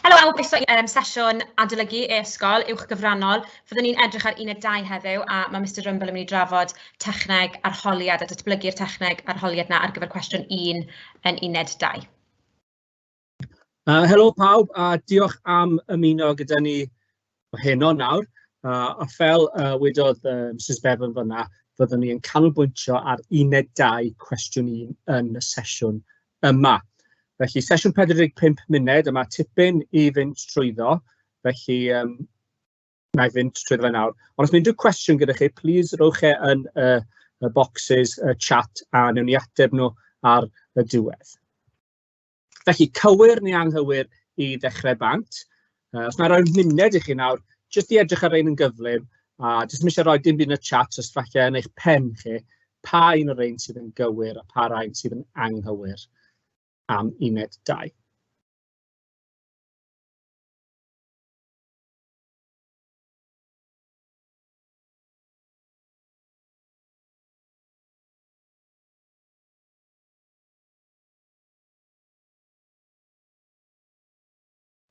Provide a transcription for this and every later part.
Helo a croeso i sesiwn adolygu e-ysgol uwch gyfrannol. Fyddwn ni'n edrych ar uned 2 heddiw a ma' Mr Rumble yn mynd i drafod techneg arholiad a datblygu'r techneg arholiad 'na ar gyfer cwestiwn 1 yn uned 2. Helo pawb a diolch am ymuno gyda ni heno nawr. A fel wedodd Mrs Bevan fan'na, fyddwn ni yn canolbwyntio ar uned 2 cwestiwn 1 yn y sesiwn yma. Felly, sesiwn 45 munud, a mae tipyn i fynd trwyddo, felly wna i fynd trwyddo fe nawr. Ond os mae unrhyw cwestiwn gyda chi, please rowch e yn y, y boxes, y chat, a wnawn ni ateb nhw ar y diwedd. Felly, cywir neu anghywir i ddechrau bant. Os na roi muned i chi nawr, jyst i edrych ar ein yn gyflym, a jyst ddim eisiau rhoi dim byd yn y chat, os falle yn eich pen chi, pa un o'r rhain sydd yn gywir a pa rhain sydd yn anghywir am uned 2.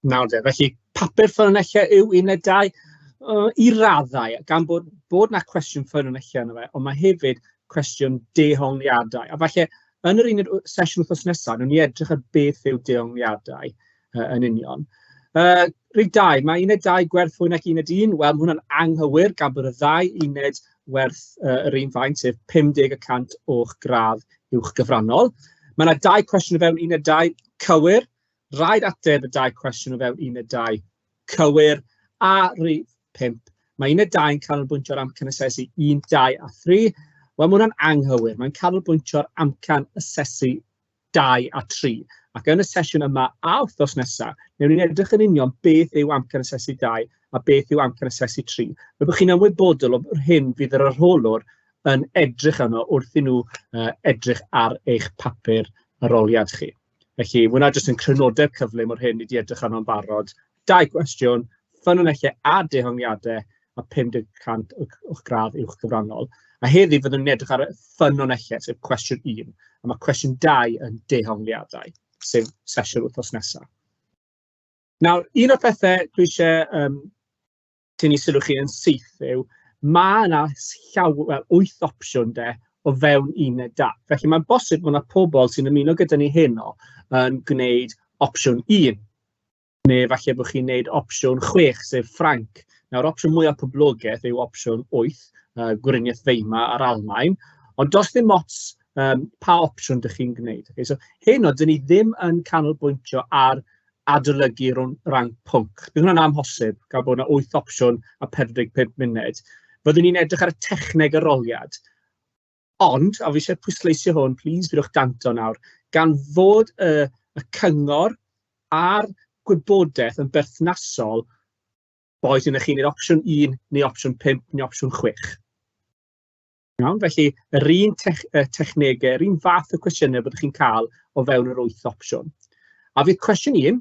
Nawr de, felly papur ffynonellau yw uned 2 i raddau, gan bod, bod 'na cwestiwn ffynonellau yno fe, ond mae hefyd cwestiwn dehongliadau. A falle yn yr uned sesiwn wythnos nesaf, wnawn ni edrych ar beth yw dehongliadau yn union. Rhif 2, mae uned 2 gwerth fwy nag uned 1. Wel, mae hwnna'n anghywir gan bod y ddau uned werth yr un faint, sef 50 y cant o'ch gradd uwch gyfrannol. Mae yna dau cwestiwn o fewn uned 2 cywir. Rhaid ateb y dau cwestiwn o fewn uned 2 cywir. A rhif 5, mae uned 2 yn canolbwyntio ar amcan asesu 1, 2 a 3. Wel, mae hwnna'n anghywir. Mae'n canolbwyntio ar amcan asesu 2 a 3. Ac yn y sesiwn yma a wythnos nesaf, wnawn ni'n edrych yn union beth yw amcan asesu 2 a beth yw amcan asesu 3. Fel bod chi'n ymwybodol o'r hyn fydd yr arholwr yn edrych arno wrth i nhw edrych ar eich papur arholiad chi. Felly, mae hwnna jyst yn crynodeb cyflym o'r hyn ni 'di edrych arno'n barod. Dau gwestiwn, ffynonellau a dehongliadau, a 50 cant o'ch gradd uwch gyfrannol. A heddi fyddwn ni'n edrych ar y ffynonellau, sef cwestiwn 1, a mae cwestiwn 2 yn dehongliadau, sef sesiwn wythnos nesaf. Nawr, un o'r pethau dwi eisiau tynnu sylw chi yn syth yw, mae yna llaw, wel, 8 opsiwn de, o fewn uned 2. Felly mae'n bosib bod yna pobl sy'n ymuno gyda ni heno yn gwneud opsiwn 1, neu falle bod chi'n gwneud opsiwn 6, sef Ffrainc. Nawr, opsiwn mwyaf poblogaidd yw opsiwn 8, Gweriniaeth Weimar a'r Almaen, ond does dim ots pa opsiwn dych chi'n gwneud. Okay, so heno, dyn ni ddim yn canolbwyntio ar adolygu rhan pwnc. Bydd hwnna'n amhosib, gan bod yna 8 opsiwn a 45 munud. Fyddwn ni'n edrych ar y techneg arholiad. Ond, a fi eisiau pwysleisio hwn, please, pidwch danto nawr, gan fod y, y cyngor a'r gwybodaeth yn berthnasol, boed ydych chi'n gwneud opsiwn 1 neu opsiwn 5 neu opsiwn 6. Iawn, felly yr un technegau, yr un fath o cwestiynau byddwch chi'n cael o fewn yr 8 opsiwn. A fydd cwestiwn 1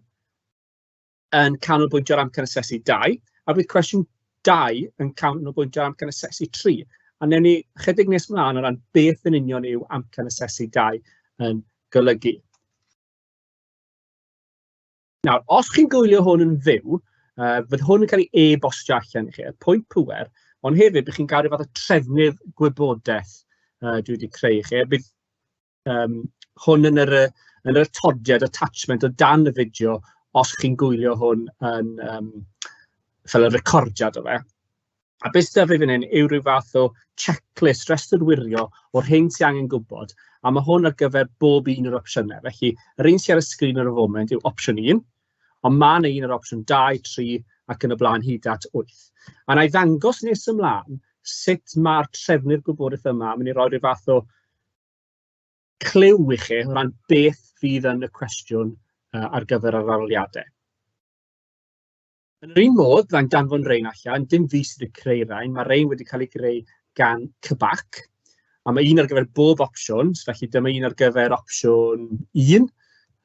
yn canolbwyntio ar amcan asesu 2, a bydd cwestiwn 2 yn canolbwyntio ar amcan asesu 3. A wnawn ni chydig nes mlaen o ran beth yn union yw amcan asesu 2 yn golygu. Nawr, os chi'n gwylio hwn yn fyw, fydd hwn yn cael ei e-bostio allan i chi, y pwynt pŵer, ond hefyd bydd chi'n cael rhyw fath o trefnydd gwybodaeth dwi wedi creu i chi. A bydd hwn yn yr, yn yr atodiad, attachment o dan y fideo, os chi'n gwylio hwn yn fel y recordiad o fe. A beth sydd 'da fi fan hyn yw rhyw fath o checklist, rhestr wirio o'r hyn sy angen gwybod, a ma' hwn ar gyfer bob un o'r opsiynau. Felly, yr un sy ar y sgrin ar y foment yw opsiwn 1, ond ma' 'na un ar opsiwn 2, 3 ac yn y blaen hyd at 8. A wna i ddangos nes ymlaen sut ma'r trefnu'r gwybodaeth yma yn mynd i roi rhyw fath o cliw i chi o ran beth fydd yn y cwestiwn ar gyfer yr arholiadau. Yn yr un modd, byddai'n danfon rein allan, dim fi sydd wedi creu rhain, mae rein wedi cael eu greu gan CBAC, a mae un ar gyfer bob opsiwn, felly dyma un ar gyfer opsiwn 1,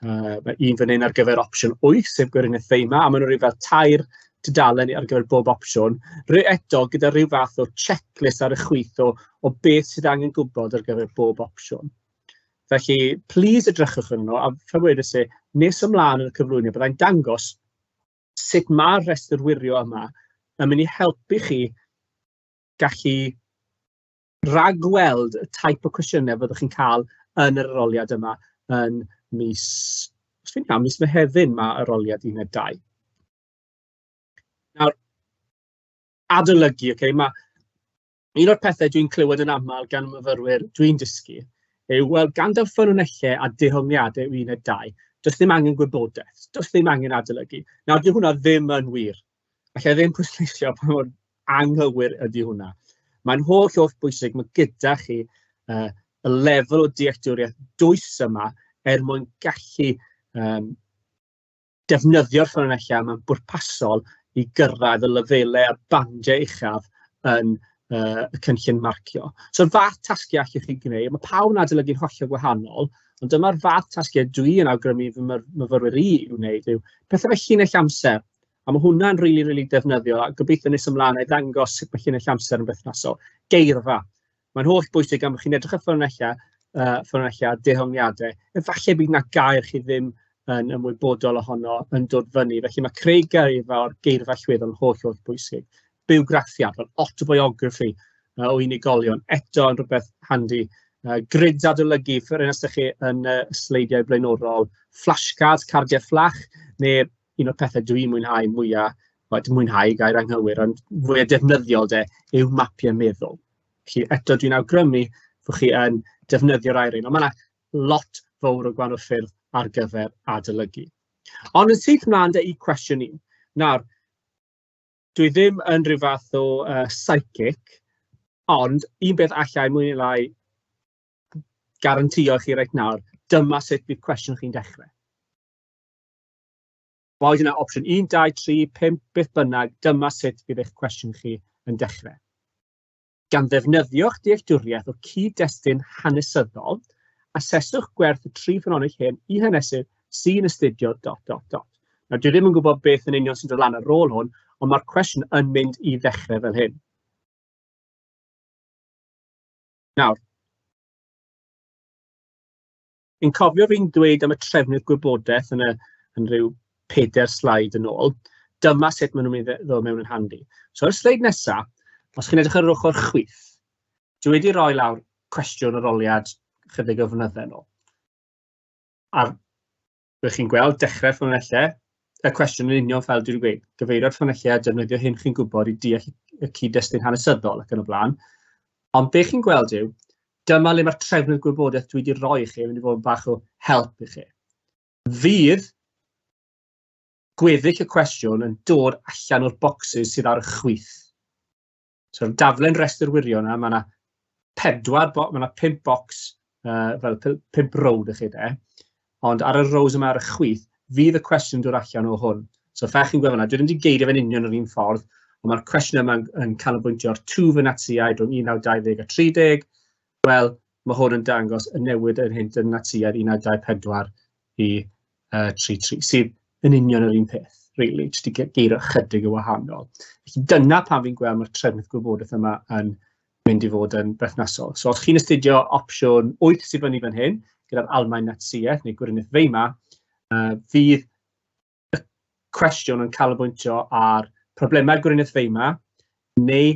mae un fan hyn ar gyfer opsiwn 8, sef Gweriniaeth Weimar, a maen nhw'n rhyw fel tair tudalen ar gyfer bob opsiwn, rhy eto gyda rhyw fath o checklist ar y chwith o, o beth sydd angen gwybod ar gyfer bob opsiwn. Felly, please edrychwch arnyn nhw, a fel wedes i, nes ymlaen yn y cyflwyniad, byddai'n dangos. sut mae'r rhestr wirio yma yn mynd i helpu chi gallu ragweld y type o cwestiynau fyddwch chi'n cael yn yr arholiad yma yn mis, os fi'n iawn, mis Mehefin mae arholiad uned 2. Nawr, adolygu, okay, mae un o'r pethau dwi'n clywed yn aml gan myfyrwyr dwi'n dysgu yw, wel, gan daw ffynonellau a dehongliadau yw uned 2, does ddim angen gwybodaeth, does ddim angen adolygu. Nawr, dyw hwnna ddim yn wir. Alla i ddim pwysleisio pa mor anghywir ydy hwnna. Mae'n holl holl bwysig, mae gyda chi y lefel o dealltwriaeth dwys yma er mwyn gallu defnyddio'r ffynonellau yma'n bwrpasol i gyrraedd y lefelau a'r bandiau uchaf yn y cynllun marcio. So'r fath tasgau allwch chi gwneud, mae pawb yn adolygu'n hollol gwahanol, ond dyma'r fath tasgau dwi yn awgrymu fy myfyrwyr i i'w wneud yw pethau fel llinell amser. A mae hwnna'n rili, rili defnyddiol, a gobeithio nes ymlaen i ddangos sut mae llinell amser yn berthnasol. Geirfa. Mae'n holl bwysig am bod chi'n edrych ar ffynonellau, ffynonellau a dehongliadau. Efallai bydd 'na gair chi ddim yn ymwybodol ohono yn dod fyny. Felly mae creu geirfa o'r geirfa allweddol yn holl, holl bwysig. Bywgraffiad, fel autobiography o unigolion, eto yn rhywbeth handi. Grids adolygu, fel un os ydych chi yn y sleidiau blaenorol, flashcards, cardiau fflach, neu un o'r pethau dwi'n mwynhau mwyaf, wel, dim mwynhau, gair anghywir, ond fwyaf defnyddiol de, yw mapiau meddwl. Felly eto dwi'n awgrymu bod chi yn defnyddio'r air un, ond mae yna lot fawr o gwahanol ffyrdd ar gyfer adolygu. Ond yn syth mlaen de i cwestiwn un. Nawr, dwi ddim yn rhyw fath o psychic, ond un beth allai mwy neu lai garantio chi reit nawr, dyma sut bydd cwestiwn chi'n dechrau. Boed yna opsiwn 1, 2, 3, 5, beth bynnag, dyma sut bydd eich cwestiwn chi yn dechrau. Gan ddefnyddio'ch dealltwriaeth o'r cyd-destun hanesyddol, aseswch gwerth y tri ffynhonnell hyn i hanesydd sy'n astudio dot dot dot. Nawr, dwi ddim yn gwybod beth yn union sy'n dod lan ar ôl hwn, ond mae'r cwestiwn yn mynd i ddechrau fel hyn. Nawr, fi'n cofio fi'n dweud am y trefnydd gwybodaeth yn, y, yn rhyw pedair sleid yn ôl. Dyma sut maen nhw'n mynd i ddod mewn yn handi. So ar y sleid nesaf, os chi'n edrych ar yr ochr chwith, dwi wedi rhoi lawr cwestiwn arholiad chydig o flynyddau yn ôl. A rydych chi'n gweld dechrau'r ffynonellau, y cwestiwn yn union fel dwi wedi gweud, gyfeirio'r ffynonellau a defnyddio hyn chi'n gwybod i deall y cyd-destun hanesyddol ac yn y blaen. Ond be chi'n gweld yw, dyma le mae'r trefnydd gwybodaeth dwi wedi rhoi i chi yn mynd i fod yn bach o help i chi. Fydd gweddill y cwestiwn yn dod allan o'r bocsys sydd ar y chwith. So'r daflen restr wirio yna, mae yna pedwar, mae yna 5 bocs, fel 5 row 'da chi de, ond ar y rows yma ar y chwith, fydd y cwestiwn yn dod allan o hwn. So fe chi'n gweld fan'na, dwi ddim wedi geirio fe'n union yr un ffordd, ond mae'r cwestiwn yma yn canolbwyntio ar twf y Natsïaid rhwng 1920 a 30. Wel, mae hwn yn dangos y newid yn hynt y Natsïaid 1924 i 33, sydd yn union yr un peth, really, jyst i geirio ychydig yn wahanol. Felly dyna pam fi'n gweld mae'r trefnydd gwybodaeth yma yn mynd i fod yn berthnasol. So os chi'n astudio opsiwn 8 sydd fyny fan hyn, gyda'r Almaen Natsïaeth neu Gweriniaeth Weimar, fydd y cwestiwn yn canolbwyntio ar problemau Gweriniaeth Weimar neu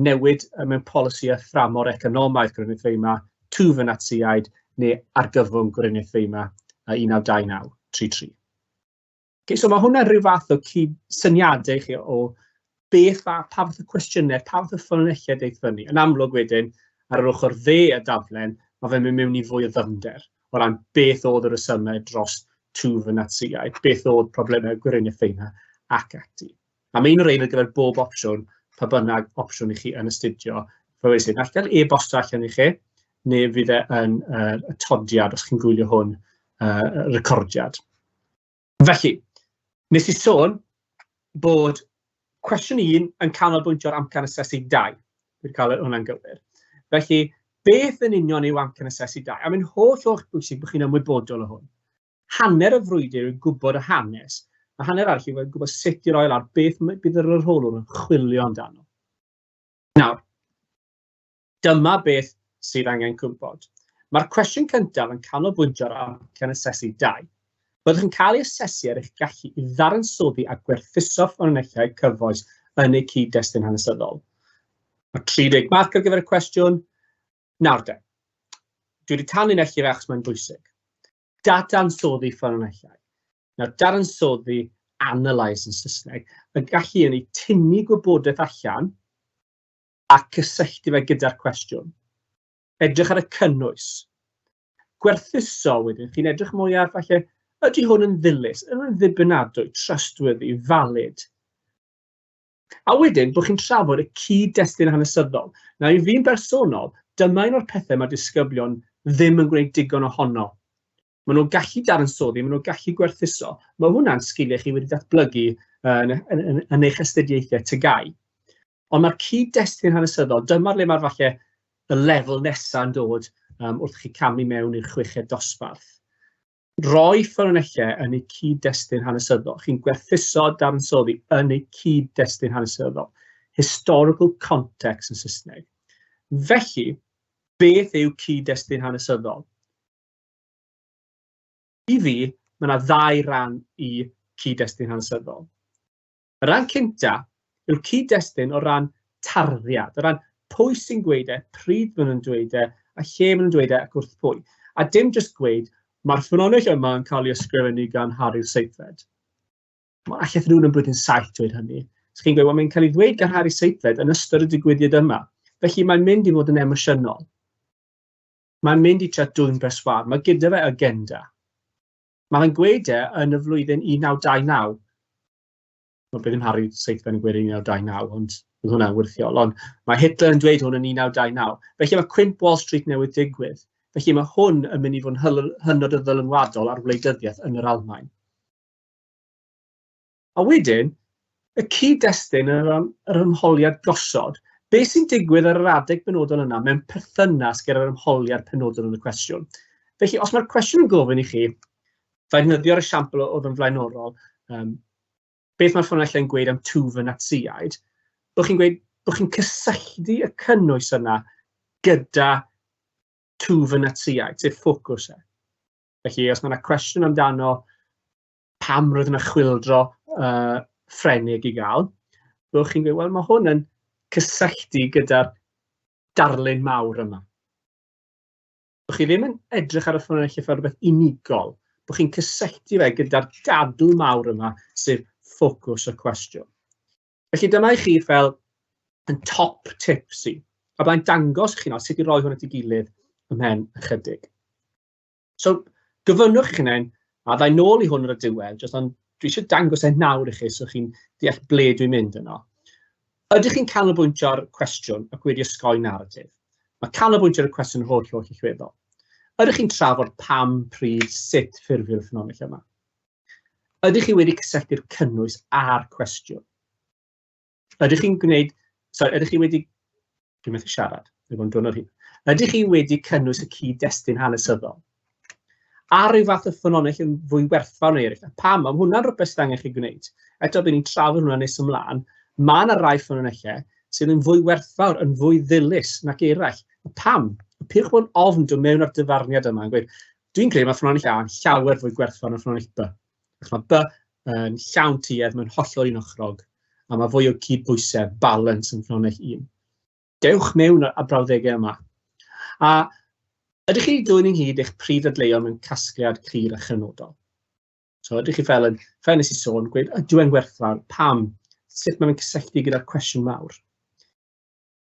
newid mewn polisi a thramor economaidd Gweriniaeth Weimar, twf y Natsïaid neu argyfwng Gweriniaeth Weimar 1929 33. Okay, so mae hwnna'n rhyw fath o syniadau i chi o beth fa, pa fath o cwestiynau, pa fath o ffynonellau deith fyny. Yn amlwg wedyn, ar yr ochr dde y daflen, mae fe'n mynd mewn i fwy o ddyfnder o ran beth oedd y rhesymau dros twf y Natsïaid, beth oedd problemau Gweriniaeth Weimar ac ati. A mae un o'r ein ar gyfer bob opsiwn, pa bynnag opsiwn i chi yn astudio. Fel wedes i, gall gael e-bost allan i chi, neu fydd e yn atodiad os chi'n gwylio hwn, recordiad. Felly, nes i sôn bod cwestiwn 1 yn canolbwyntio ar amcan asesu 2. Dwi wedi cael hwnna'n gywir. Felly, beth yn union yw amcan asesu 2? A mae'n holl holl bwysig bod chi'n ymwybodol o hwn. Hanner y frwydr yw gwybod y hanes, a hanner arall yw gwybod sut i roi lawr beth bydd yr arholwr yn chwilio amdano. Nawr, dyma beth sydd angen gwybod. Mae'r cwestiwn cyntaf yn canolbwyntio ar amcan asesu 2. Byddwch yn cael ei asesu ar eich gallu i ddadansoddi a gwerthuso ffynonellau cyfoes yn eu cyd-destun hanesyddol. Mae 30 marc ar gyfer y cwestiwn. Nawr de, dwi wedi tanlinellu fe achos mae'n bwysig. Dadansoddi ffynonellau. Nawr, dadansoddi, analyse yn Saesneg, y gallu yn ei tynnu gwybodaeth allan a cysylltu fe gyda'r cwestiwn. Edrych ar y cynnwys. Gwerthuso wedyn, chi'n edrych mwy ar falle, ydy hwn yn ddilys, ydy hwn yn ddibynadwy, trustworthy, valid. A wedyn, bod chi'n trafod y cyd-destun hanesyddol. Nawr, i fi'n bersonol, dyma un o'r pethau mae disgyblion ddim yn gwneud digon ohono. Maen nhw'n gallu dadansoddi, maen nhw'n gallu gwerthuso. Mae hwnna'n sgiliau chi wedi datblygu yn, yn, yn, yn eich astudiaethau TGAU. Ond mae'r cyd-destun hanesyddol, dyma'r le mae'r falle y lefel nesaf yn dod wrth chi camu mewn i'r chweched dosbarth. Roi ffynonellau yn eu cyd-destun hanesyddol. Chi'n gwerthuso dadansoddi yn eu cyd-destun hanesyddol. Historical context yn Saesneg. Felly, beth yw cyd-destun hanesyddol? I fi, mae yna ddau ran i cyd-destun hanesyddol. Y rhan cynta yw'r cyd-destun o ran tarddiad, o ran pwy sy'n gweud e, pryd maen nhw'n dweud e, a lle maen nhw'n dweud e ac wrth pwy. A dim jyst gweud, mae'r ffynhonnell yma yn cael ei ysgrifennu gan Harri'r Seithfed. Mae alleth rhywun yn blwyddyn saith dweud hynny. So chi'n gweud, wel, mae'n cael ei ddweud gan Harri Seithfed yn ystod y digwyddiad yma. Felly mae'n mynd i fod yn emosiynol. Mae'n mynd i trio dwyn berswâd. Mae gyda fe agenda. Mae fe'n gweud e yn y flwyddyn 1929. Wel, bydd ddim Harri Seithfed yn gweud 1929, ond bydd hwnna'n wyrthiol. Ond mae Hitler yn dweud hwn yn 1929. Felly mae cwymp Wall Street newydd digwydd. Felly mae hwn yn mynd i fod yn hynod o ddylanwadol ar wleidyddiaeth yn yr Almaen. A wedyn, y cyd-destun yn yr, yr ymholiad gosod, beth sy'n digwydd ar yr adeg benodol yna mewn perthynas gyda'r ymholiad penodol yn y cwestiwn. Felly, os mae'r cwestiwn yn gofyn i chi, ddefnyddio'r esiampl oedd yn flaenorol, beth mae'r ffynonellau yn gweud am twf y Natsïaid, bod chi'n gweud bod chi'n cysylltu y cynnwys yna gyda twf y Natsïaid, sef ffocws e. Felly, os mae yna cwestiwn amdano pam roedd yna chwyldro Ffrenig i gael, byddwch chi'n gweud, wel, mae hwn yn cysylltu gyda'r darlun mawr yma. Bod chi ddim yn edrych ar y ffynonellau fel rhywbeth unigol, bod chi'n cysylltu fe gyda'r dadl mawr yma, sef ffocws y cwestiwn. Felly dyma i chi fel yn top tips i, a byddai'n dangos i chi nawr sut i roi hwn at ei gilydd ymhen ychydig. So, gofynnwch i'ch hunain, a dda i nôl i hwn ar y diwedd, jyst ond dwi eisiau dangos e nawr i chi so chi'n deall ble dwi'n mynd yno. Ydych chi'n canolbwyntio ar cwestiwn ac wedi osgoi naratif? Mae canolbwyntio ar y cwestiwn yn holl, holl allweddol. Ydych chi'n trafod pam, pryd, sut ffurfio'r ffynhonnell yma? Ydych chi wedi cysylltu'r cynnwys a'r cwestiwn? Ydych chi'n gwneud... Sori, ydych chi wedi... Dwi'n methu siarad, dwi'n bod yn diwrnod hir. Ydych chi wedi cynnwys y cyd-destun hanesyddol? A rhyw fath o ffynhonnell yn fwy werthfawr neu eraill? A pam? Mae hwnna'n rhywbeth sydd angen chi gwneud. Eto, bydd ni'n trafod hwnna nes ymlaen. Mae yna rai ffynonellau sydd yn fwy werthfawr, yn fwy ddilys nac eraill. A pam? Peidiwch bod yn ofn dod mewn â'r dyfarniad yma yn gweud, dwi'n credu mae ffynhonnell A yn llawer fwy gwerthfawr na ffynhonnell B. Achos mae B yn llawn tuedd, mae'n hollol unochrog, a mae fwy o cydbwysedd, balance yn ffynhonnell un. Dewch mewn â brawddegau yma. A ydych chi wedi dwyn ynghyd eich prif ddadleuon mewn casgliad clir a chrynodol? So ydych chi fel, yn, fel nes i sôn, gweud, ydyw e'n werthfawr, pam, sut mae'n cysylltu gyda'r cwestiwn mawr?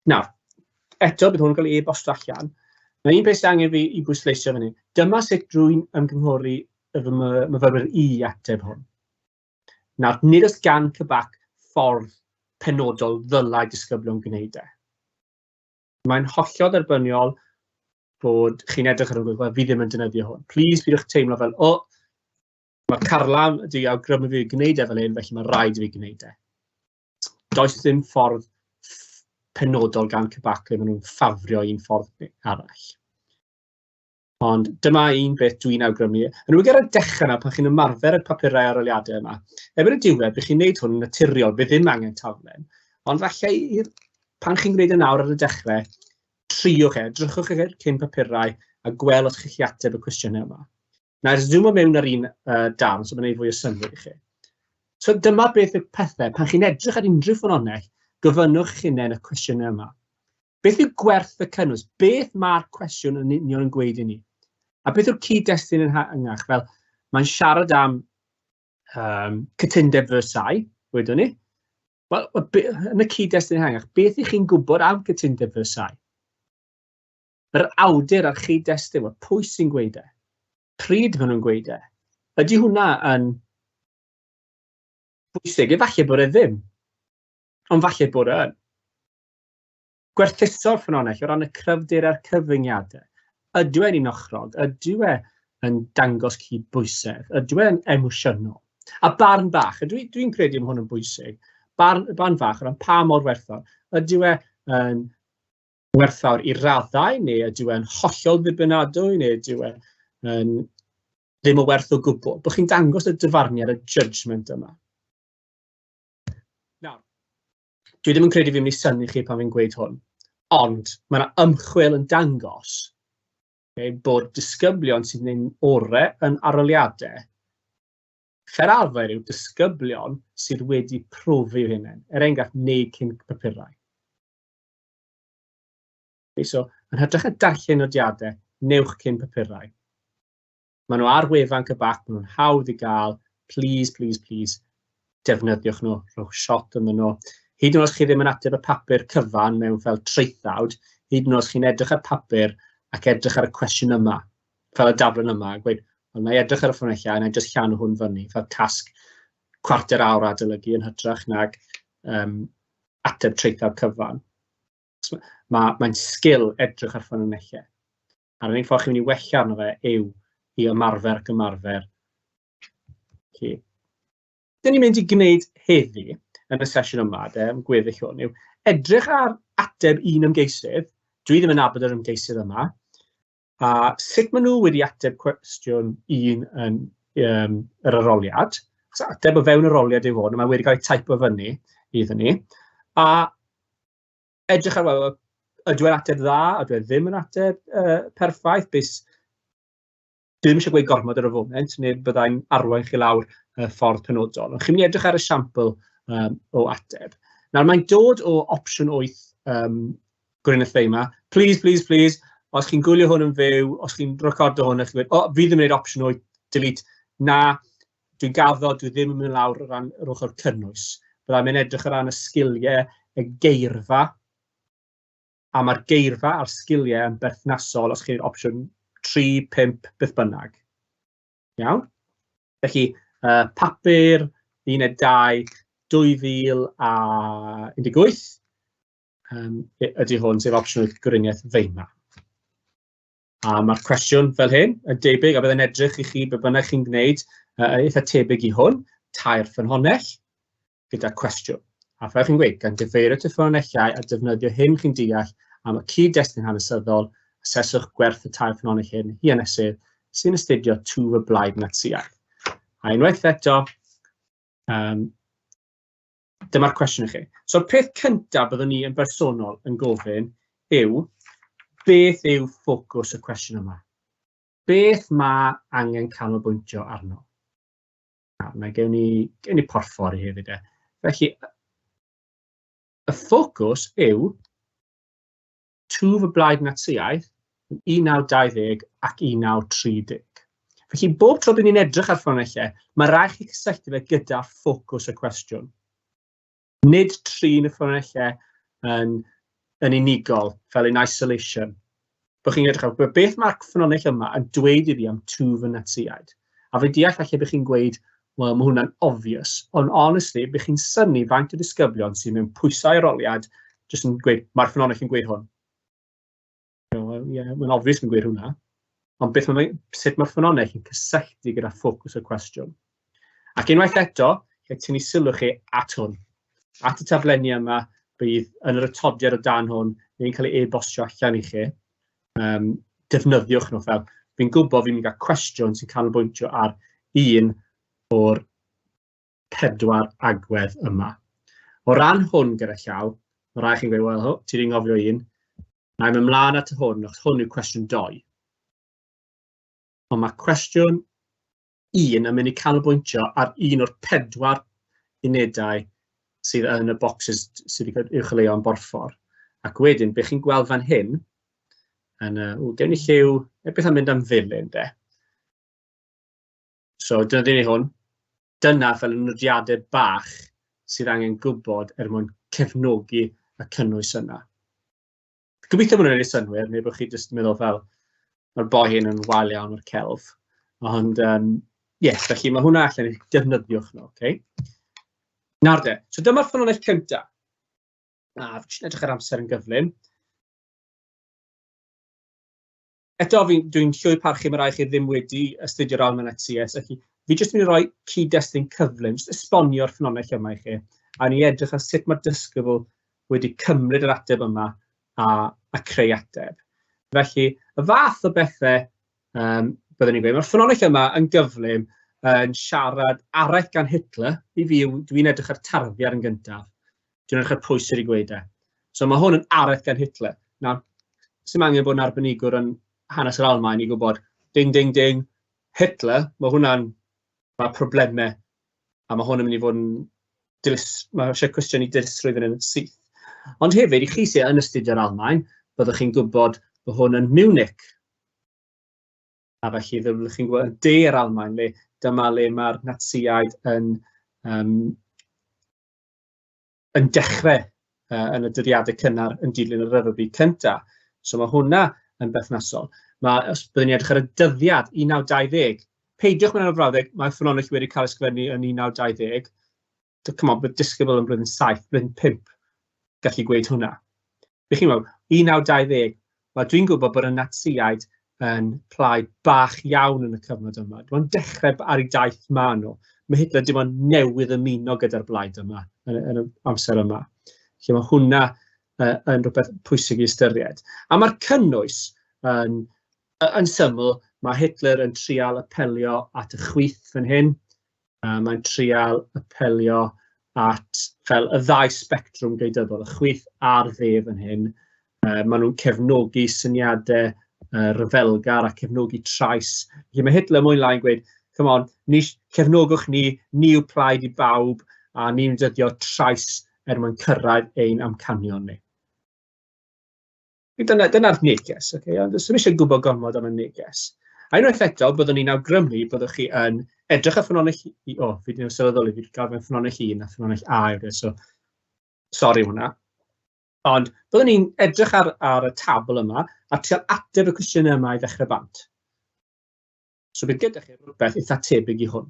Nawr, eto, bydd hwn yn cael ei e-bostio allan. Mae un peth sydd angen fi i bwysleisio fan hyn. Dyma sut rwy'n ymgynghori fy myfyrwyr i ateb hwn. Nawr, nid oes gan CBAC ffordd penodol ddylai disgyblion gwneud e. Mae'n hollol dderbyniol bod chi'n edrych ar hwn, wel, fi ddim yn defnyddio hwn. Please, peidiwch teimlo fel, o, mae Carla wedi awgrymu fi gwneud e fel hyn, felly mae rhaid i fi gwneud e. Does ddim ffordd penodol gan CBAC le maen nhw'n ffafrio un ffordd arall. Ond dyma un beth dwi'n awgrymu. Yn enwedig ar y dechrau yna, pan chi'n ymarfer y papurau arholiadau yma, erbyn y diwedd, bydd chi'n gwneud hwn yn naturiol, bydd ddim angen taflen. Ond falle i'r, pan chi'n gwneud e nawr ar y dechrau, triwch e, drychwch eich cyn papurau a gweld os chi'ch ateb y cwestiynau yma. Na i zoomo mewn ar un darn, so mae'n gwneud fwy o synnwyr i chi. So dyma beth yw'r pethau, pan chi'n edrych ar unrhyw ffynhonnell, gofynnwch chi'ch hunain y cwestiynau yma. Beth yw gwerth y cynnwys? Beth mae'r cwestiwn yn union yn gweud i ni? A beth yw'r cyd-destun yn ehangach? Fel, mae'n siarad am cytundeb Versailles, wedwn ni. Wel, yn y cyd-destun ehangach, beth ych chi'n gwybod am cytundeb Versailles? Yr awdur a'r chyd-destun, wel, pwy sy'n gweud e? Pryd maen nhw'n gweud e? Ydy hwnna yn bwysig? Efallai bod e ddim, ond falle bod e yn. Gwerthuso'r ffynhonnell o ran y cryfder a'r cyfyngiadau. Ydyw e'n unochrog? Ydyw e yn dangos cydbwysedd? Ydyw e'n emosiynol? A barn bach, a dwi'n credu mae hwn yn bwysig, barn fach o ran pa mor werthfawr. Ydyw e yn werthfawr i raddau, neu ydyw e'n hollol ddibynadwy, neu ydyw e yn ddim o werth o gwbl. Bod chi'n dangos y dyfarniad, y judgment yma. Nawr, dwi ddim yn credu fi'n mynd i synnu chi pan fi'n gweud hwn, ond mae yna ymchwil yn dangos, okay, bod disgyblion sy'n gwneud orau yn arholiadau, fel arfer yw disgyblion sydd wedi profi eu hunain, er enghraifft, wneud cyn papurau. Okay, so, yn hytrach na darllen nodiadau, newch cyn papurau. Maen nhw ar wefan CBAC, maen nhw'n hawdd i gael. Please, please, please, defnyddiwch nhw, rhowch shot ynddyn nhw. Hyd yn oed os chi ddim yn ateb y papur cyfan mewn fel traethawd, hyd yn oed os chi'n edrych ar papur ac edrych ar y cwestiwn yma, fel y daflen yma, a gweud, wel, na i edrych ar y ffynonellau, a na i jyst llanw hwn fyny, fel tasg cwarter awr adolygu yn hytrach nag ateb traethawd cyfan. Mae'n sgil edrych ar ffynonellau. A'r unig ffordd chi'n mynd i wella arno fe yw i ymarfer ac ymarfer. Okay. Dyn ni'n mynd i gwneud heddi yn y sesiwn yma, de, yn gweddill hwn, yw edrych ar ateb un ymgeisydd. Dwi ddim yn nabod yr ymgeisydd yma. A sut maen nhw wedi ateb cwestiwn un yn yr arholiad. Achos ateb o fewn arholiad yw hwn, a mae wedi cael ei taipo fyny iddyn ni. A edrych ar, wel, ydw e'n ateb dda, ydw e ddim yn ateb perffaith, beth... Dwi ddim eisiau gweud gormod ar y foment, neu byddai'n arwain chi lawr y ffordd penodol. Ond chi'n mynd i edrych ar esiampl o ateb. Nawr, mae'n dod o opsiwn 8 Gwriniaeth Weimar. Please, please, please, os chi'n gwylio hwn yn fyw, os chi'n recordo hwn, a chi'n gweud, o, fi ddim yn gwneud opsiwn 8, delete. Na, dwi'n gaddo, dwi ddim yn mynd lawr o ran yr ochr cynnwys. Byddai'n mynd edrych o ran y sgiliau, y geirfa, a mae'r geirfa a'r sgiliau yn berthnasol os chi'n opsiwn 3, 5, beth bynnag. Iawn? Felly, papur 12, 2018 ydy hwn, sef opsiwn 8 Gweriniaeth Weimar. A mae'r cwestiwn fel hyn yn debyg, a byddai'n edrych i chi be bynnag chi'n gwneud, eitha tebyg i hwn, tair ffynhonnell gyda cwestiwn. A fel chi'n gweud, gan gyfeirio at y ffynonellau a defnyddio hyn chi'n deall am y cyd-destun hanesyddol, aseswch gwerth y tair ffynhonnell hyn i hanesydd sy'n astudio twf y blaid Natsïaidd. A unwaith eto, dyma'r cwestiwn i chi. So'r peth cyntaf byddwn ni yn bersonol yn gofyn yw, beth yw ffocws y cwestiwn yma? Beth mae angen canolbwyntio arno? Nawr, mae gen ni porffor i hefyd e. Felly, y ffocws yw twf y blaid Natsïaidd yn 1920 ac 1930. Felly, bob tro bydd ni'n edrych ar ffynonellau, mae rhaid chi cysylltu fe gyda ffocws y cwestiwn. Nid trin y ffynonellau yn unigol, fel in isolation. Bod chi'n edrych ar beth mae'r ffynonell yma yn dweud i fi am twf y Natsïaid. A fi deall falle bych chi'n gweud, wel, mae hwnna'n obvious, ond honestly, bych chi'n synnu faint o disgyblion sydd mewn pwysau arholiad jyst yn gweud, mae'r ffynonell yn gweud hwn. Well, yeah, mae'n obvious yn gweud hwnna. Ond beth mae, sut mae'r ffynonell yn cysylltu gyda ffocws y cwestiwn. Ac unwaith eto, lle tynnu sylw chi at hwn. At y taflenni yma, bydd yn yr atodiad o dan hwn, neu'n cael ei e-bostio allan i chi. Defnyddiwch nhw fel, fi'n gwybod fi'n mynd i gael cwestiwn sy'n canolbwyntio ar un o'r 4 agwedd yma. O ran hwn gyda llaw, mae rhai chi'n gweud, wel, ho, ti 'di nghofio un. Na i mynd mlaen at hwn, achos hwn yw cwestiwn 2. Ond mae cwestiwn un yn mynd i canolbwyntio ar un o'r 4 unedau sydd yn y bocsys sydd wedi cael uwcholeuo yn borffor. Ac wedyn, be chi'n gweld fan hyn, yn y, gewn ni lliw, neu beth am mynd am ddilyn, de. So, dyna ni hwn. Dyna fel y nodiadau bach sydd angen gwybod er mwyn cefnogi y cynnwys yna. Gobeithio bod nhw'n gwneud synnwyr, neu bod chi jyst yn meddwl fel, mae'r boi hyn yn wael iawn o'r celf. Ond, yes, felly mae hwnna allan i defnyddiwch nhw, okay? Nawr de, so dyma'r ffynhonnell cyntaf. A, fi jyst yn edrych ar amser yn gyflym. Eto, dwi'n llwyr parchu mae rai chi ddim wedi astudio'r Almaen at CS, felly fi jyst yn mynd i roi cyd-destun cyflym, jyst esbonio'r ffynhonnell yma i chi, a ni edrych ar sut mae'r disgybl wedi cymryd yr ateb yma a creu ateb. Felly, y fath o bethau byddwn ni'n gweud, mae'r ffynhonnell yma yn gyflym yn siarad araith gan Hitler. I fi, dwi'n edrych ar tarddiad yn gyntaf. Dwi'n edrych ar pwy sydd wedi gweud e. So mae hwn yn araith gan Hitler. Nawr, sy'm angen bod yn arbenigwr yn hanes yr Almaen i gwybod, ding, ding, ding, Hitler, mae hwnna'n, mae problemau, a mae hwn yn mynd i fod yn dilys, mae eisiau cwestiwn i dilysrwydd yn syth. Ond hefyd, i chi sydd yn astudio'r Almaen, byddwch chi'n gwybod bod hwn yn Munich. A felly, byddwch chi'n gwybod yn de'r Almaen, le dyma le mae'r Natsiaid yn dechrau yn y dyddiadau cynnar yn dilyn y Rhyfel Byd Cyntaf. So mae hwnna yn berthnasol. Mae, os byddwn ni'n edrych ar y dyddiad, 1920, peidiwch mewn ar y frawddeg, mae ffynhonnell wedi cael ei sgrifennu yn 1920. Come on, bydd disgybl yn blwyddyn 7, blwyddyn 5 gallu gweud hwnna. Be chi'n meddwl, 1920, wel, dwi'n gwybod bod y Natsiaid yn plaid bach iawn yn y cyfnod yma. Dim ond dechrau ar ei daith ma nhw. Mae Hitler dim ond newydd ymuno gyda'r blaid yma yn y amser yma. Felly mae hwnna yn rhywbeth pwysig i ystyried. A mae'r cynnwys yn syml, mae Hitler yn trial apelio at y chwith fan hyn. Mae'n trial apelio at fel y ddau sbectrwm gwleidyddol, y chwith a'r dde fan hyn. Maen nhw'n cefnogi syniadau rhyfelgar a cefnogi trais. Felly mae Hitler mwy lai yn gweud, come on, ni, cefnogwch ni, ni yw plaid i bawb, a ni'n dyddio trais er mwyn cyrraedd ein amcanion ni. Dyna'r neges, okay? Ond does dim eisiau gwybod gormod am y neges. A unwaith eto, byddwn ni'n awgrymu byddwch chi yn edrych ar ffynhonnell... O, fi wedi sylweddoli, fi wedi gael fe'n ffynhonnell 1 a ffynhonnell A yw e, so sori hwnna. Ond byddwn ni'n edrych ar y tabl yma a trial ateb y cwestiynau yma i ddechrau bant. So bydd gyda chi rhywbeth eitha tebyg i hwn.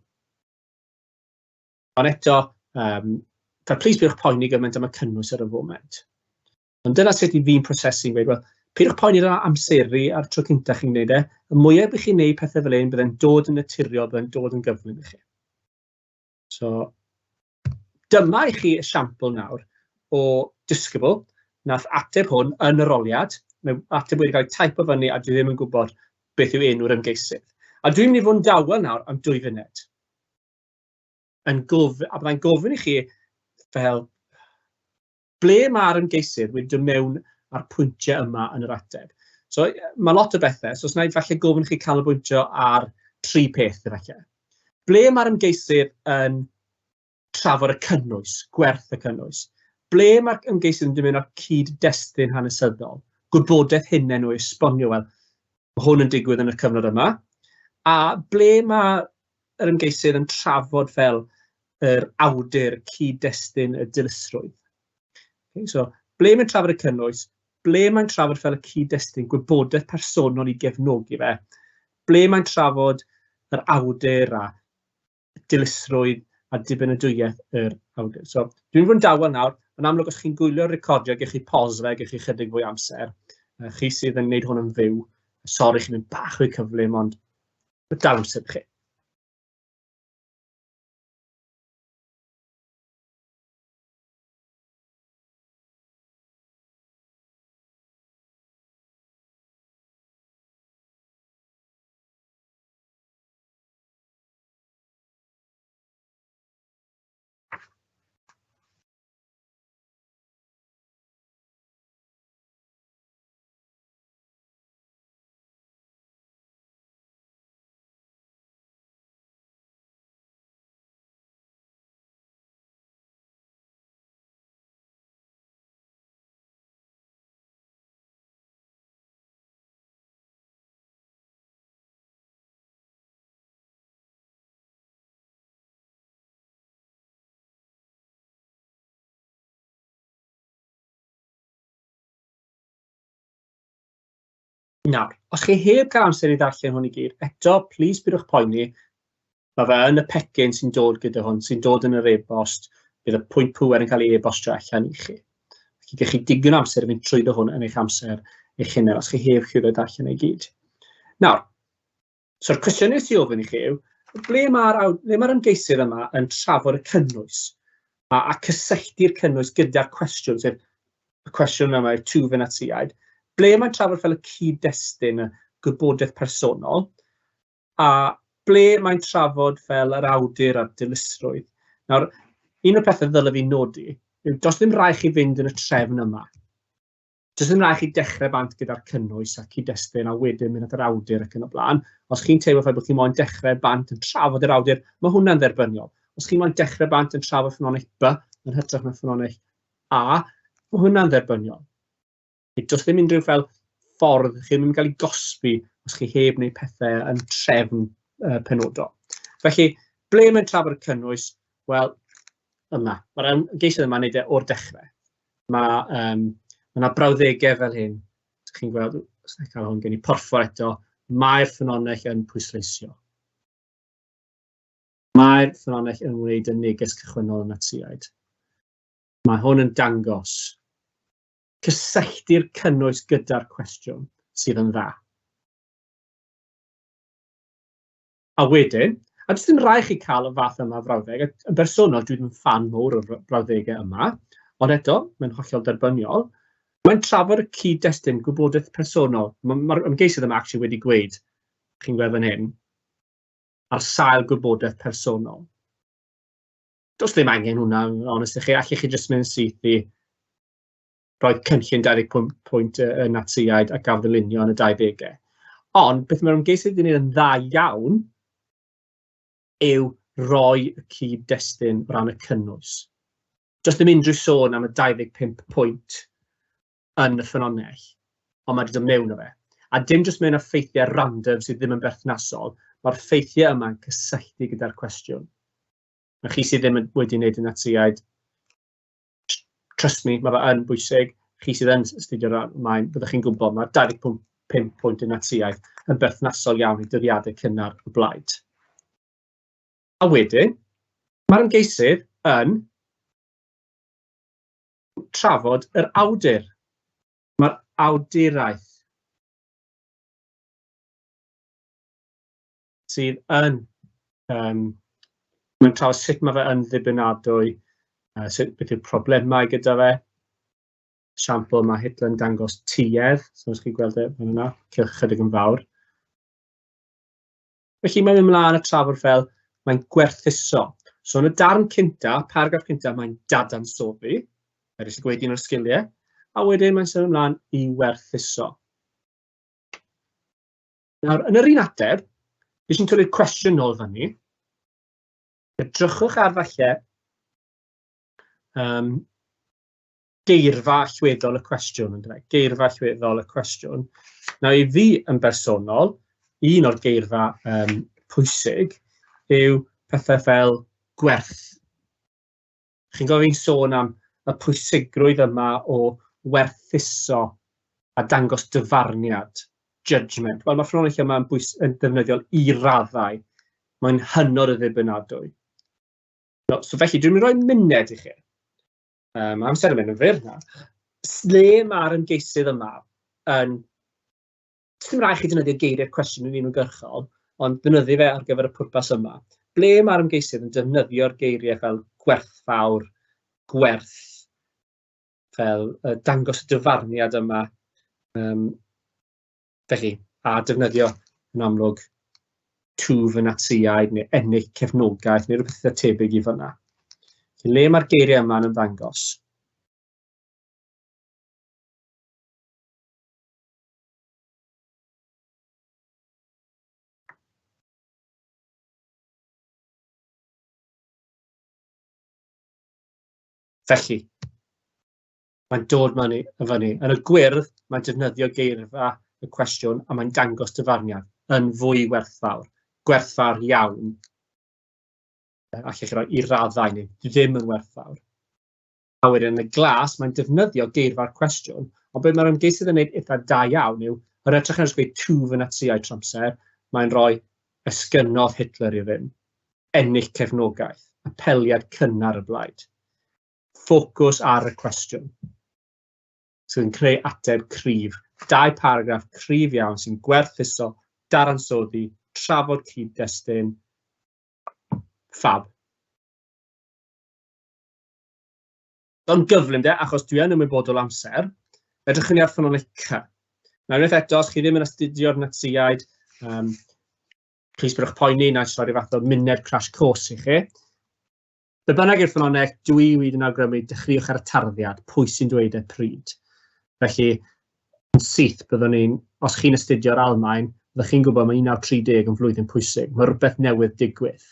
Ond eto, fel plis peidiwch poeni gymaint am y cynnwys ar y foment. Ond dyna sut i fi'n prosesu'n gweud, wel, peidiwch poeni ar amseru a'r tro cyntaf chi'n gwneud e. Y mwyaf bych chi'n gwneud pethau fel hyn, byddai'n dod yn naturiol, byddai'n dod yn gyflym i chi. So, dyma i chi esiampl nawr o disgybl nath ateb hwn yn yr oliad. Mae ateb wedi cael ei taipo fyny a dwi ddim yn gwybod beth yw enw'r ymgeisydd. A dwi'n mynd i fod yn dawel nawr am 2 funud. A byddai'n gofyn i chi fel ble mae'r ymgeisydd wedi dod mewn â'r pwyntiau yma yn yr ateb. So mae lot o bethau, so os wna i falle gofyn i chi canolbwyntio ar 3 peth efallai. Ble mae'r ymgeisydd yn trafod y cynnwys, gwerth y cynnwys? Ble mae'r ymgeisydd yn dod mewn â'r cyd-destun hanesyddol? Gwybodaeth hunain nhw i esbonio, wel, mae hwn yn digwydd yn y cyfnod yma. A ble mae'r ymgeisydd yn trafod fel yr awdur cyd-destun y dilysrwydd? Okay, so, ble mae'n trafod y cynnwys, ble mae'n trafod fel y cyd-destun, gwybodaeth personol i gefnogi fe, ble mae'n trafod yr awdur a dilysrwydd a dibynadwyaeth yr awdur. So, dwi'n fod yn dawel nawr. Yn amlwg, os chi'n gwylio'r recordio, gewch chi pause fe, gewch chi chydig fwy amser. Chi sydd yn gwneud hwn yn fyw, sori chi'n mynd bach fwy cyflym, ond dal amser i chi. Nawr, os chi heb gael amser i ddarllen hwn i gyd, eto, plis pidwch poeni, mae fe yn y pecyn sy'n dod gyda hwn, sy'n dod yn yr e-bost, bydd y pwynt pŵer yn cael ei e-bostio allan i chi. Felly, gewch chi digon o amser i fynd trwyddo hwn yn eich amser eich hunain, os chi heb llwyddo i darllen ei gyd. Nawr, so'r cwestiynau sy'n ofyn i chi yw, ble mae'r ble mae'r ymgeisydd yma yn trafod y cynnwys a cysylltu'r cynnwys gyda'r cwestiwn, sef y cwestiwn yma yw twf y Natsïaid, ble mae'n trafod fel y cyd-destun, y gwybodaeth personol, a ble mae'n trafod fel yr awdur a'r dilysrwydd. Nawr, un o'r pethau ddylai fi nodi yw does ddim rhaid chi fynd yn y trefn yma. Does ddim rhaid chi dechrau bant gyda'r cynnwys a cyd-destun a wedyn mynd at yr awdur ac yn y blaen. Os chi'n teimlo fel bod chi moyn dechrau bant yn trafod yr awdur, mae hwnna'n dderbyniol. Os chi moyn dechrau bant yn trafod ffynhonnell B yn hytrach na ffynhonnell A, mae hwnna'n dderbyniol. Does ddim unrhyw fel ffordd, chi ddim yn cael ei gosbi os chi heb wneud pethau yn trefn penodol. Felly, ble mae'n trafod y cynnwys? Wel, yma. Mae'r ymgeisydd yma'n neud e o'r dechrau. Mae ma 'na brawddegau fel hyn. Chi'n gweld, os na i cael hwn gen i porffor eto, mae'r ffynhonnell yn pwysleisio. Mae'r ffynhonnell yn wneud y neges cychwynnol y Natsïaid. Mae hwn yn dangos cysylltu'r cynnwys gyda'r cwestiwn sydd yn dda. A wedyn, a does dim rhaid chi cael y fath yma o frawddeg, yn bersonol dwi ddim yn ffan mowr o'r brawddegau yma, ond eto, mae'n hollol derbyniol. Mae'n trafod y cyd-destun gwybodaeth personol. Mae'r ma ymgeisydd yma actually wedi gweud, chi'n gweld fan hyn, ar sail gwybodaeth personol. Does ddim angen hwnna, honest i chi, allech chi jyst mynd syth i roedd cynllun 25 pwynt y Natsïaid a gafodd ei lunio yn y 20au. Ond beth mae'r ymgeisydd wedi gwneud yn dda iawn yw roi y cyd-destun o ran y cynnwys. Does ddim unrhyw sôn am y 25 pwynt yn y ffynhonnell, ond mae wedi dod mewn o fe. A dim jyst mewn â ffeithiau random sydd ddim yn berthnasol, mae'r ffeithiau yma'n cysylltu gyda'r cwestiwn. A chi sydd ddim wedi wneud y Natsïaid, trust me, mae fe yn bwysig. Chi sydd yn astudio'r Almaen, byddwch chi'n gwybod mae 25 pwynt y Natsïaeth yn berthnasol iawn i dyddiadau cynnar y blaid. A wedyn, mae'r ymgeisydd yn trafod yr awdur. Mae'r awduraeth sydd yn, mae'n trafod sut mae fe yn ddibynadwy, sut, beth yw'r problemau gyda fe. Esiampl, mae Hitler yn dangos tuedd, so os chi'n gweld e fan yna, cylch chydig yn fawr. Felly mae'n mynd ymlaen y trafod fel mae'n gwerthuso. So yn y darn cynta, paragraff cynta, mae'n dadansoddi, er eisiau gweud un o'r sgiliau, a wedyn mae'n symud ymlaen i werthuso. Nawr, yn yr un ateb, fi sy'n twli'r cwestiwn nôl fyny. Edrychwch ar falle geirfa allweddol y cwestiwn, yndyfe? Geirfa allweddol y cwestiwn. Nawr, i fi yn bersonol, un o'r geirfa pwysig yw pethau fel gwerth. Chi'n gofio fi'n sôn am y pwysigrwydd yma o werthuso a dangos dyfarniad, judgment. Wel, mae ffynhonnell yma yn, bwys, yn ddefnyddiol i raddau. Mae'n hynod o ddibynadwy. No, so felly, dwi'n mynd i roi muned i chi. Mae amser yn mynd yn fyr na. Lle mae'r ymgeisydd yma yn... Dim rhaid chi defnyddio geiriau'r cwestiwn yn uniongyrchol, ond defnyddio fe ar gyfer y pwrpas yma. Ble mae'r ymgeisydd yn defnyddio'r geiriau fel gwerthfawr, gwerth, fel dangos y dyfarniad yma, felly, a defnyddio yn amlwg twf y Natsïaid neu ennill cefnogaeth neu rhywbeth eitha tebyg i fyna. Felly, le mae'r geiriau yma'n ymddangos? Felly, mae'n dod mewn i fyny. Yn y gwyrdd, mae'n defnyddio geirfa y cwestiwn a mae'n dangos dyfarniad yn fwy werthfawr, gwerthfawr iawn. Allech chi roi i raddau neu ddim yn werthfawr. A wedyn yn y glas, mae'n defnyddio geirfa'r cwestiwn, ond beth mae'r ymgeisydd yn gwneud eitha da iawn yw Yr edrych ar gweud twf y Natsïaid trwy amser, mae'n rhoi esgynnodd Hitler i rym, ennill cefnogaeth, apeliad cynnar y blaid. Ffocws ar y cwestiwn sydd yn creu ateb cryf. Dau paragraff cryf iawn sy'n gwerthuso, dadansoddi, trafod cyd-destun. Fab. Ond gyflym de, achos dwi yn ymwybodol amser, edrychwn ni ar ffynhonnell C. Nawr, unwaith eto, os chi ddim yn astudio'r Natsïaid, plis bydwch poeni, na i roi rhyw fath o muned crash course i chi. Be bynnag yw'r ffynhonnell, dwi wir yn awgrymu dechreuwch ar y tarddiad, pwy sy'n dweud e pryd. Felly, yn syth, byddwn ni'n, os chi'n astudio'r Almaen, byddwch chi'n gwybod mae 1930 yn flwyddyn pwysig, mae rhywbeth newydd digwydd.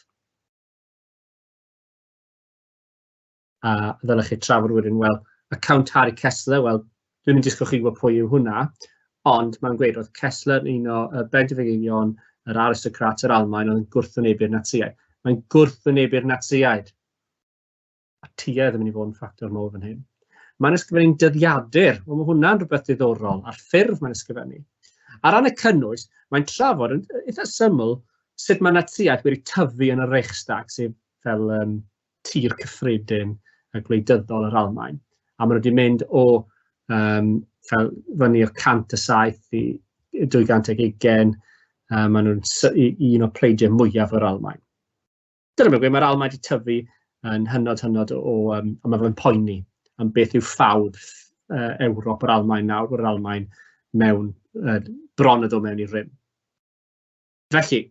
A ddylech chi trafod wedyn, wel, y Count Harry Kessler, wel, dwi'n mynd disgwyl chi gwybod pwy yw hwnna, ond mae'n gweud roedd Kessler yn un o bendefigion yr aristocrat yr Almaen oedd yn gwrthwynebu'r Natsïaid. Mae'n gwrthwynebu'r Natsïaid. A tuedd yn mynd i fod yn ffactor mawr fan hyn. Mae'n ysgrifennu'n dyddiadur. Wel, mae hwnna'n rhywbeth diddorol, a'r ffurf mae'n ysgrifennu. Ar ran y cynnwys, mae'n trafod yn eitha syml sut mae Natsïaid wedi tyfu yn y Reichstag, sef fel tir cyffredin a gwleidyddol yr Almaen. A maen nhw wedi mynd o fel fyny o 107 i 220, maen nhw'n un o pleidiau mwyaf yr Almaen. Dyna beth mae'r Almaen wedi tyfu yn hynod, hynod o, a mae fe'n poeni am beth yw ffawd Ewrop yr Almaen nawr, yr Almaen mewn, bron yn dod mewn i rym. Felly,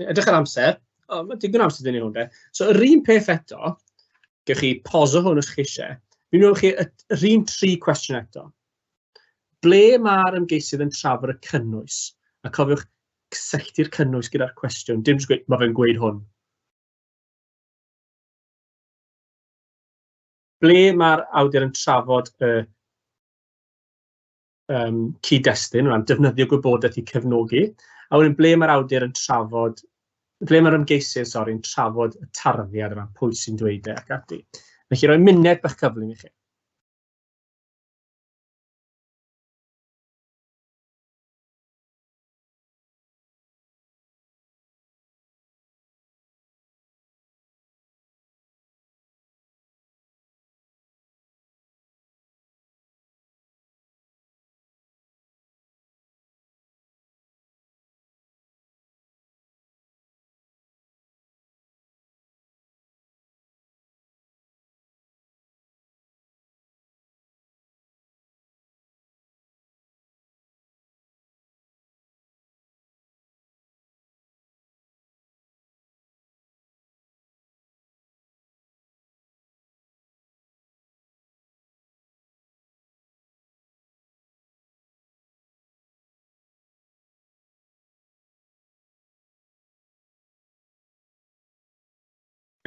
edrych ar amser, o, mae digon amser dyn ni hwn de. So, yr un peth eto, gewch chi poso hwn os chi eisiau. Fi'n meddwl chi yr un tri cwestiwn eto. Ble mae'r ymgeisydd yn trafod y cynnwys? A cofiwch cysylltu'r cynnwys gyda'r cwestiwn. Dim jyst gweud, mae fe'n gweud hwn. Ble mae'r awdur yn trafod y cyd-destun, o ran defnyddio gwybodaeth i cefnogi, a wedyn ble mae'r awdur yn trafod, ble mae'r ymgeisydd, sori, yn trafod y tarddiad yma, pwy sy'n dweud e ac ati. Felly rhoi muned bach cyflym i chi.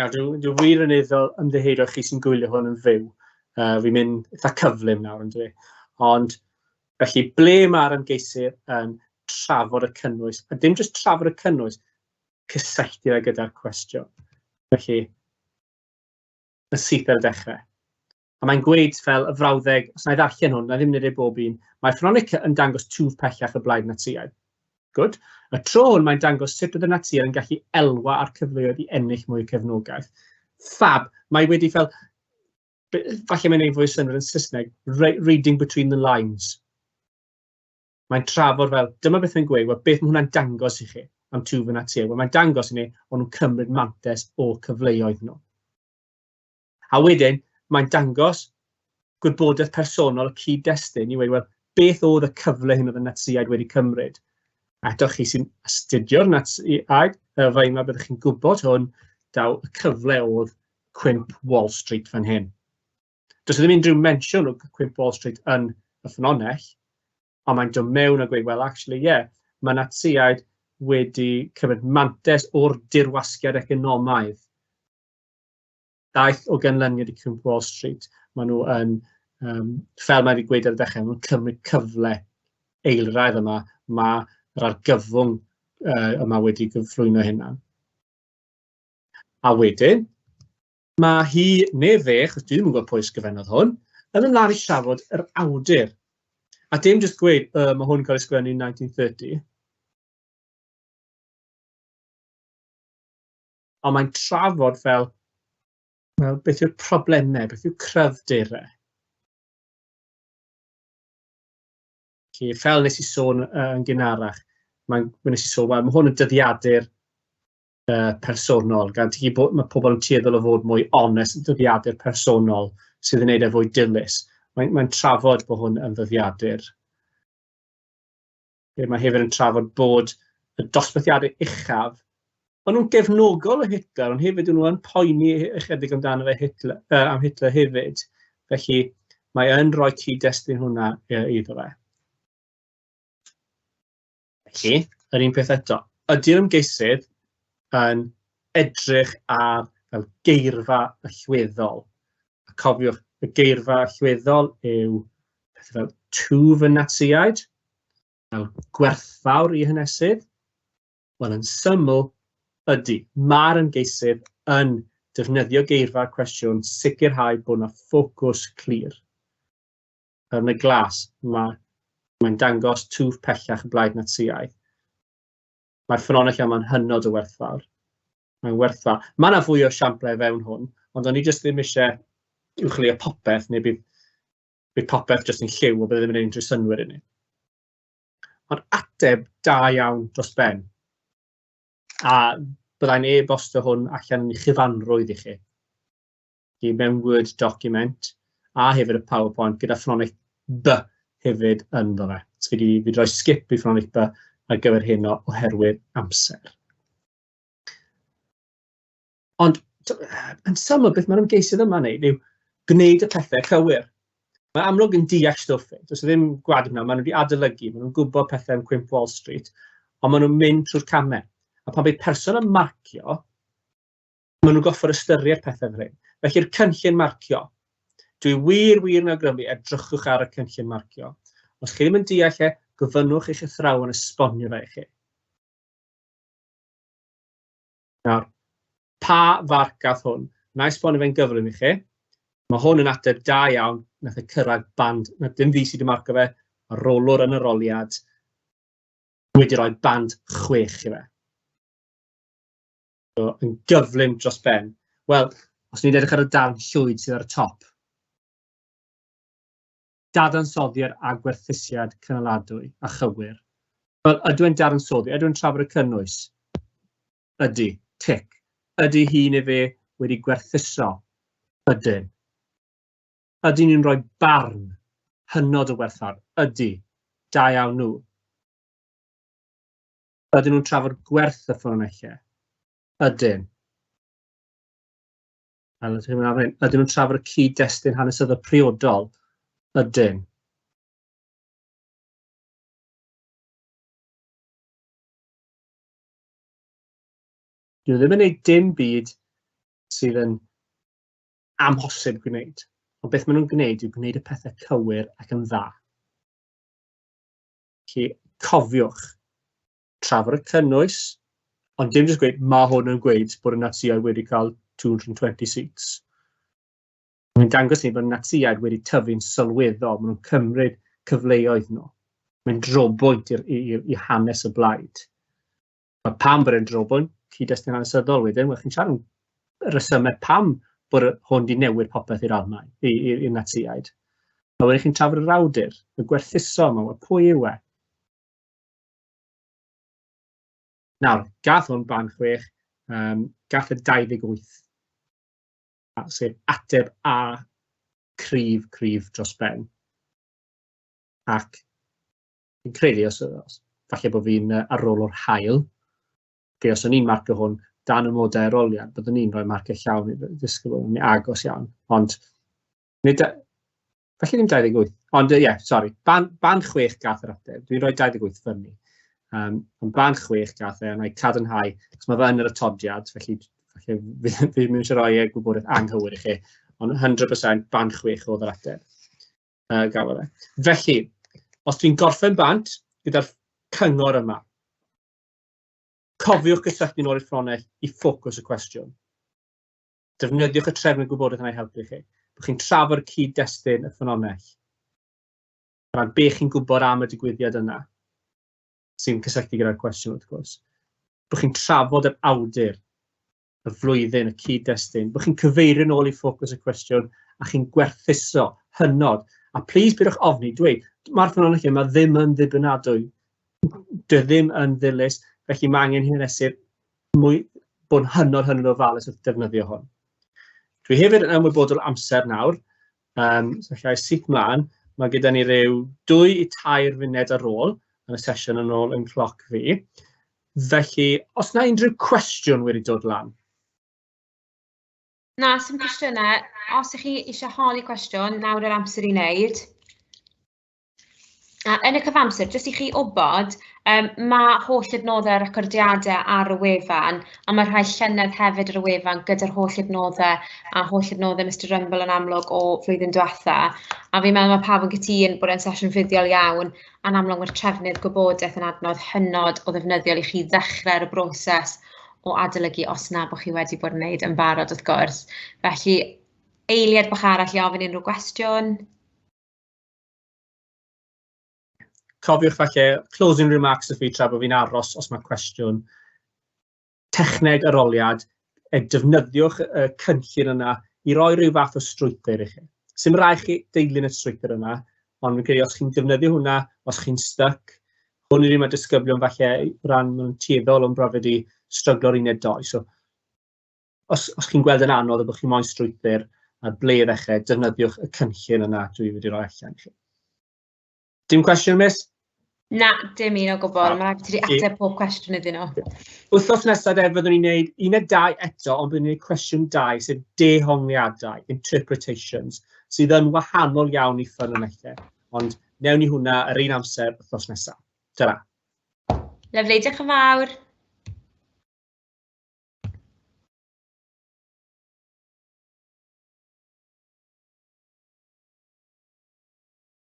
Nawr, dwi wir yn eiddo ymddiheuro chi sy'n gwylio hwn yn fyw. Fi'n mynd eitha cyflym nawr, yn dwi. Ond, felly, ble mae'r ymgeisydd yn trafod y cynnwys? A dim jyst trafod y cynnwys, cysylltu e gyda'r cwestiwn. Felly, yn syth ar y dechrau. A mae'n gweud fel y frawddeg, os na i ddarllen hwn, na i ddim wneud e bob un, mae ffynhonnell yn dangos twf pellach y blaid Natsïaidd. Good. Y tro hwn mae'n dangos sut oedd y Natsïaid yn gallu elwa ar cyfleoedd i ennill mwy o cefnogaeth. Fab. Mae wedi fel, falle mae'n ei fwy synnwyr yn Saesneg, reading between the lines. Mae'n trafod fel, dyma beth mae'n gweud, wel, beth mae hwnna'n dangos i chi am twf y Natsïaid? Wel, mae'n dangos i ni o'n nhw'n cymryd mantais o cyfleoedd nhw. A wedyn, mae'n dangos gwybodaeth personol y cyd-destun i weud, wel, beth oedd y cyfle hyn oedd y Natsïaid wedi cymryd? A eto chi sy'n astudio'r Natsïaid, y Weimar, byddwch chi'n gwybod hwn, daw y cyfle oedd cwymp Wall Street fan hyn. Does ddim unrhyw mention o cwymp Wall Street yn y ffynhonnell, ond mae'n dod mewn a gweud, well, actually, yeah, mae Natsïaid wedi cymryd mantais o'r dirwasgiad economaidd daeth o ganlyniad i cwymp Wall Street. Maen nhw yn, fel mae wedi gweud ar y dechrau, maen nhw'n cymryd cyfle eilradd yma. Mae'r argyfwng yma wedi gyflwyno hynna. A wedyn, mae hi neu fe, achos dwi ddim yn gwybod pwy ysgrifennodd hwn, yn ymlaen i trafod yr awdur. A dim jyst gweud, mae hwn yn cael ei sgwennu yn 1930. Ond mae'n trafod fel, wel, beth yw'r problemau, beth yw cryfderau. Felly, fel nes i sôn yn gynharach, mae'n, nes i sôn, wel, mae hwn yn dyddiadur personol, gan ti bod, mae pobl yn tueddol o fod mwy onest yn dyddiadur personol sydd yn gwneud e fwy dilys. Mae'n trafod bod hwn yn ddyddiadur. Mae hefyd yn trafod bod y dosbarthiadau uchaf, maen nhw'n gefnogol o Hitler, ond hefyd nhw yn poeni ychydig amdano fe Hitler, am Hitler hefyd. Felly mae yn rhoi cyd-destun hwnna iddo fe. Felly, yr un peth eto, ydy'r ymgeisydd yn edrych ar fel geirfa allweddol? A cofiwch, y geirfa allweddol yw pethau fel twf y Natsïaid, fel gwerthfawr i hanesydd. Wel, yn syml, ydy. Mae'r ymgeisydd yn defnyddio geirfa'r cwestiwn sicrhau bod yna ffocws clir. Fel yn y glas, mae'n dangos twf pellach y blaid Natsïaidd. Mae'r ffynhonnell yma'n hynod o werthfawr. Mae'n werthfawr. Mae yna fwy o esiamplau fewn hwn, ond o'n i jyst ddim eisiau uwchleuo popeth, neu bydd popeth jyst yn lliw, a bydd ddim yn unrhyw synnwyr i ni. Ond ateb da iawn dros ben. A byddai'n e-bostio hwn allan yn ei chyfanrwydd i chi. I mewn Word document, a hefyd y PowerPoint gyda ffynhonnell B hefyd ynddo fe. So fi 'di rhoi skip i ffynhonnell B ar gyfer hyn oherwydd amser. Ond yn syml, beth mae'r ymgeisydd yma'n neud yw gwneud y pethau cywir. Mae amlwg yn deall stwff. Does e ddim gwadu hwnna, maen nhw wedi adolygu, maen nhw'n gwybod pethau am cwymp Wall Street, ond maen nhw'n mynd trwy'r camau. A pan bydd person yn marcio, maen nhw'n goffod ystyried pethau fel hyn. Felly'r cynllun marcio. Dwi wir, wir yn awgrymu edrychwch ar y cynllun marcio. Os chi ddim yn deall e, gofynnwch i'ch athrawon esbonio fe i chi. Nawr, pa farc gath hwn? Na i esbonio fe'n gyflym i chi. Mae hwn yn ateb da iawn, nath e cyrraedd band, na dim fi sydd wedi marco fe, mae rolwr yn yr arholiad wedi rhoi band 6 i fe. So, yn gyflym dros ben. Wel, os ni'n edrych ar y darn llwyd sydd ar y top, dadansoddiad a gwerthusiad cynaladwy a chywir. Wel, ydw i'n dadansoddi? Ydw i'n trafod y cynnwys? Ydy, tic. Ydy hi neu fe wedi gwerthuso? Ydyn. Ydy nhw'n rhoi barn hynod o werthfawr? Ydy. Da iawn nhw. Ydyn nhw'n trafod gwerth y ffynonellau? Ydyn. Ydyn nhw'n trafod y cyd-destun hanesyddol priodol? Ydyn. Dyn nhw ddim yn gwneud dim byd sydd yn amhosib gwneud. Ond beth maen nhw'n gwneud yw gwneud y pethau cywir ac yn dda. Felly, cofiwch, trafod y cynnwys, ond dim jyst gweud, mae hwn yn gweud bod y Natsïaid wedi cael 220 seats. Mae'n dangos ni bod y Natsïaid wedi tyfu'n sylweddol, maen nhw'n cymryd cyfleoedd nhw. Mae'n drobwynt i hanes y blaid. Mae pam bod e'n drobwynt, cyd-destun hanesyddol wedyn, wel chi'n siarad am resymau pam bod hwn wedi newid popeth i'r Almaen, i'r Natsïaid. A wedyn chi'n trafod yr awdur, y gwerthuso yma, wel, pwy yw e? Nawr, gath hwn band 6, gath e 28, sef ateb A cryf, cryf dros ben. Ac fi'n credu, os falle bod fi'n arholwr hael, okay, os o'n i'n marcio hwn dan amodau arholiad, byddwn i'n rhoi marciau llawn i ddisgybl, yn agos iawn. Ond, nid, falle ddim 28, ond ie, yeah, sori, band 6 gath yr ateb, dwi'n rhoi 28 fyny. Ond band 6 gath e, a na i cadarnhau, achos mae fe yn yr atodiad, felly falle fi ddim eisiau rhoi gwybodaeth anghywir i chi, ond 100% band 6 oedd yr ateb. Gafodd e. Felly, os dwi'n gorffen bant gyda'r cyngor yma, cofiwch gysylltu nôl i'r ffynhonnell i ffocws y cwestiwn. Defnyddiwch y trefn y gwybodaeth yna i helpu chi. Bod chi'n trafod cyd-destun y ffynhonnell. Ran be chi'n gwybod am y digwyddiad yna, sy'n cysylltu gyda'r cwestiwn wrth gwrs. Bod chi'n trafod yr awdur, y flwyddyn, y cyd-destun, bod chi'n cyfeirio nôl i ffocws y cwestiwn a chi'n gwerthuso hynod. A plis peidiwch ofni dweud, mae'r ffynhonnell yma ddim yn ddibynadwy, dyw e ddim yn ddilys, felly mae angen hyn mesur mwy, bod yn hynod, hynod o ofalus wrth defnyddio hwn. Dwi hefyd yn ymwybodol amser nawr, so allai syth mlaen, mae gyda ni ryw 2 i 3 funud ar ôl yn y sesiwn yn ôl yn cloc fi. Felly, os na unrhyw cwestiwn wedi dod lan? Na, sim cwestiynau. Os ych chi eisiau holi cwestiwn, nawr yr amser i wneud. A yn y cyfamser, jyst i chi wybod, ma' holl adnoddau recordiadau ar y wefan, a ma' rhai llynedd hefyd ar y wefan gyda'r holl adnoddau a holl adnoddau Mr Rumble yn amlwg o flwyddyn diwetha. A fi'n meddwl ma' pawb yn cytûn bod e'n sesiwn fuddiol iawn, a'n amlwg mae'r trefnydd gwybodaeth yn adnodd hynod o ddefnyddiol i chi ddechrau ar y broses o adolygu os na bod chi wedi bod yn wneud yn barod wrth gwrs. Felly, eiliad bach arall i ofyn unrhyw gwestiwn. Cofiwch falle closing remarks y fi tra bod fi'n aros os mae cwestiwn. Techneg arholiad, defnyddiwch y cynllun yna i roi rhyw fath o strwythur i chi. Sim rhaid chi deilyn y strwythur yna, ond fi'n credu os chi'n defnyddio hwnna, os chi'n stuck, hwn yw'r un mae disgyblion falle ran maen nhw'n tueddol o'n brofiad i stryglo'r uned 2. So, os chi'n gweld yn anodd a bod chi'n moyn strwythur ar ble i ddechrau, defnyddiwch y cynllun yna dwi wedi rhoi allan i chi. Dim cwestiwn, miss? Na, dim un o gwbl. Mae rhaid i ti ateb pob cwestiwn iddyn nhw. Wythnos nesaf de, fyddwn ni'n gwneud uned 2 eto, ond byddwn ni'n gwneud cwestiwn 2, sef dehongliadau, interpretations, sydd yn wahanol iawn i ffynonellau. Ond newn ni hwnna yr un amser wythnos nesaf. Tara. Lyfli, diolch yn fawr.